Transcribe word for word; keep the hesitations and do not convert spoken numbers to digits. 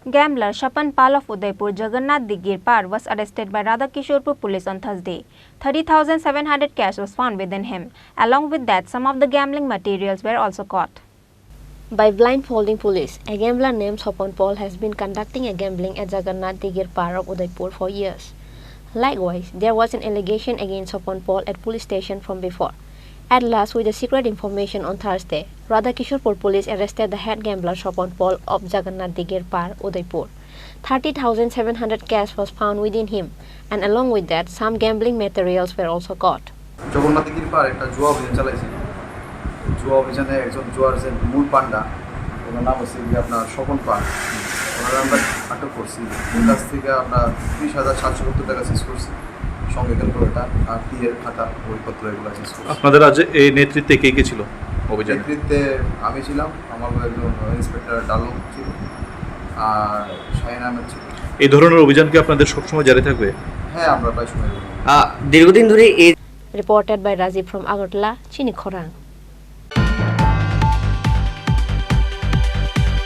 Gambler Swapan Pal of Udaipur, Jagannath Digir Par, was arrested by Radhakishorpur police on Thursday. Thirty thousand seven hundred cash was found within him. Along with that, some of the gambling materials were also caught. By blindfolding police, a gambler named Swapan Pal has been conducting a gambling at Jagannath Digir Par of Udaipur for years. Likewise, there was an allegation against Swapan Pal at police station from before. At last, with the secret information on Thursday, Radhakishorpur police arrested the head gambler Swapan Pal of Jagannath Digir Par, Udaipur. Thirty thousand seven hundred cash was found within him, and along with that, some gambling materials were also caught. Jagannath কৃপার একটা জুয়া অভিযান চালাইছিল। জুয়া অভিযানে একজন জুয়ার যে মূল পান্ডা, ওনার নাম হচ্ছে গিয়ে আপনার স্বপন পাল, ওনারা আমরা আটক করছি। ওর কাছ থেকে আমরা ত্রিশ হাজার সাতশো সত্তর টাকা সিজ করছি, সঙ্গে ক্যালকুলেটার আর তীরের খাতা, বইপত্র এগুলো সিজ করছি। আপনাদের আজ এই নেতৃত্বে কে কে ছিল অভিযানে? নেতৃত্বে আমি ছিলাম, আমার একজন ইন্সপেক্টর ডালুম ছিল, আর শাহিন আহমেদ ছিল। এই ধরনের অভিযান কি আপনাদের সবসময় জারি থাকবে? হ্যাঁ, আমরা প্রায় সময় করি। আহ, দীর্ঘদিন ধরে এই Reported by Rajiv from Agartala, Chini Khorang.